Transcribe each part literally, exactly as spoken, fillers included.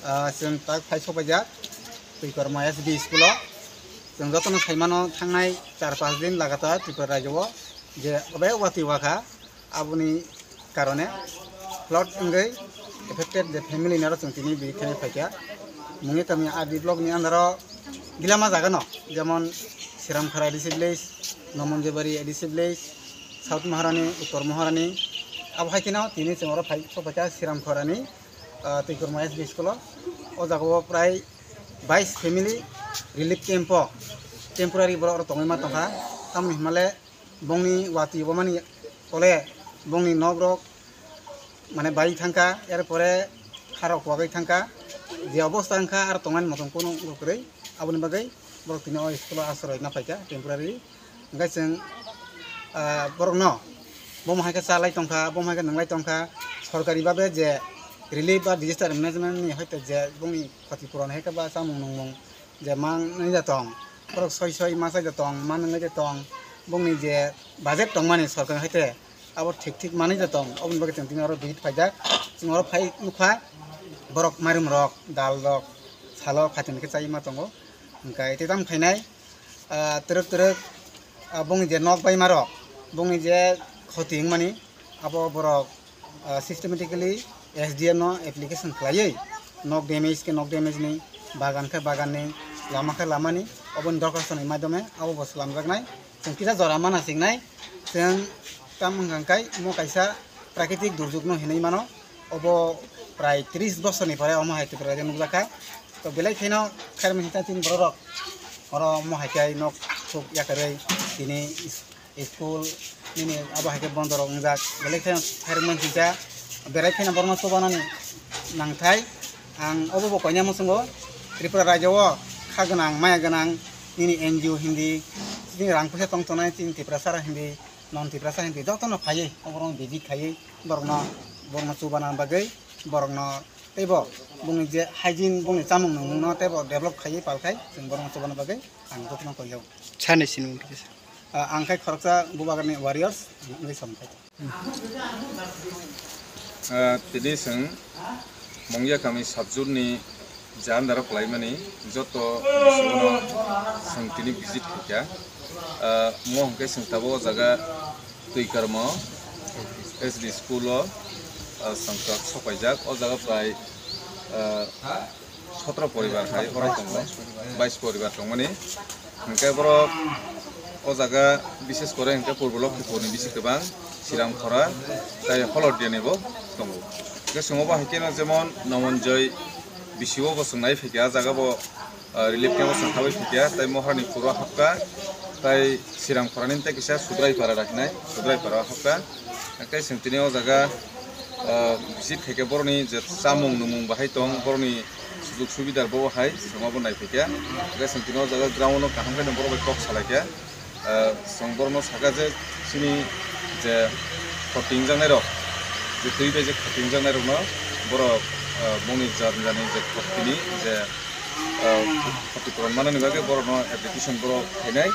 Ah, chwng tak phai sopaijak Twikorma S B school o. Chwng jotono saimano thangnai char panch din lagatar Tripura rajyo o je obe watwi wakha, aboni karone flood wngwi affected je family naro chwng tini bini thani phaikha. Mungya kami R D block ni under o gilama jaga no, jemon Siramkhara A D C village, Nomonjoibari A D C village, South Maharani, Uttor Maharani, abo hai kheno tini chwng oro phai sopaikha Siramkhara ni, ah, Twikorma S B school o. O jaga o prai bais family relief camp o temporary borok oro tongwi ma tongkha. Tamoni hwnmale bongni watwi bo mani tole bongni nok rok mane bai thangkha, er pore harok wagwi thangkha, je obosta wngkha aro tongmani motom kunu wngkha kwrwi, aboni bagwi borok tini o school o asroi na phaikha temporary. Hwnkhe chwng, ah, borokno bomo hai khe chalai tongkha, bomo hai khe nwnglai tongkha, sorkari babe je relief ba disaster management ni hoite je bongni khoti puron hai khe ba chamung nungmung je manwi da tong, borok soi soi ma chai da tong, ma nwnglai da tong, bongni je budget tongmani sorkar haite abo thik thik manwi da tong, oboni bagwi chwng tini oro visit phaijak. Chwng oro phai nukha borok mairum rok, dal rok, salo phaitoni khe chai ma tongo. Hwnkhe tei tamo khainai, ah, twrwk twrwk, ah, bongni je nok baima rok, bongni je khoti wngmani, abo borok, ah, systematically S D M no application khlaiwi nok damage khe nok damage ni, bagan khe bagan ni, lama khe lama ni, oboni dorkhasto ni madhyome abo bo slamjaknai. Chwng kisa jora mana singnai, chwng tam wngkha khe omo kaisa prakritik durjok no hinwi mano, obo prai tris bosor ni pore omo hai Tripura rajyo nukjakha. To belai kheno khairokma hinsa chini borok rok oro omo hai khe nok suk yakarwi tini school nini abo hai khe bondo rok wngjak, belai kheno khairokma hinsa berai kheno borokno chubanani nangthai. Ang obo bo koina muchungo Tripura rajyo o kha gwnang maya gwnang nini N G O hindi, chini rang puisa tong tongnai chini Tiprasa rok hindi, non Tiprasa hindi jotono phaiwi oborok visit khaiwi borokno borokno chubana bagwi borokno teibo bongni je hygiene bongni chamung nungmungno teibo develop khaiwi palkhai chwng borokno chubana bagwi ang jotono koijago. Sani sinimung kisa. Ah, ang khai khoroksa Bubagarni warriors wngwi somkhai. Ah, tini chwng Mungya kami subzone ni je under o kwlaimani joto bwskango chwng tini visit khaikha. Ah, mo hwnkhe chwng tabuk o jaga Twikormo S D school o, ah, chwng tok sopaijak. O jaga prai, ah, sotro poribar hai oro tongo, bais poribar tongmani. Hwnkhe borok o jaga bishes kore hwnkhe Purbo Lokhipur ni bisi kwbang, Siramkhora tei Holodiya ni bo tongo. Hwnkhe chwng obo hai kheno jemon Nomonjoi bisi o bo chwng nai phaikha, ah jaga bo, ah, relief camp o chwng habwi phaikha, tei Moharani Puro hapkha, tei Siramkhora ni tei kisa Sudraipara rahinai, Sudraipara o hapkha. Hwnkhe chwng tini o jaga, ah, visit khaikhe borokni je chamung nwngmung bahai tong, borokni sujug subida bo hai chwng obo nai phaikha. Hwnkhe chwng tini o jaga ground o kaham khe borok bai kok salaikha. Ah, chwng borokno sakha je chini je khoti wngjaknai rok, je twi bai je khoti wngjaknai rokno borok, ah, bongni jat jani je khotini je, ah, khoti puron manani bagwi borokno application borok khainai,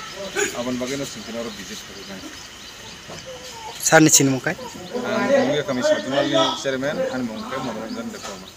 aboni bagwino chwng tini oro visit khaikha. Sir ni sinimung kai? Ang Mungya kami subzonal ni chairman, ani mung khe Monoranjan Debbarma.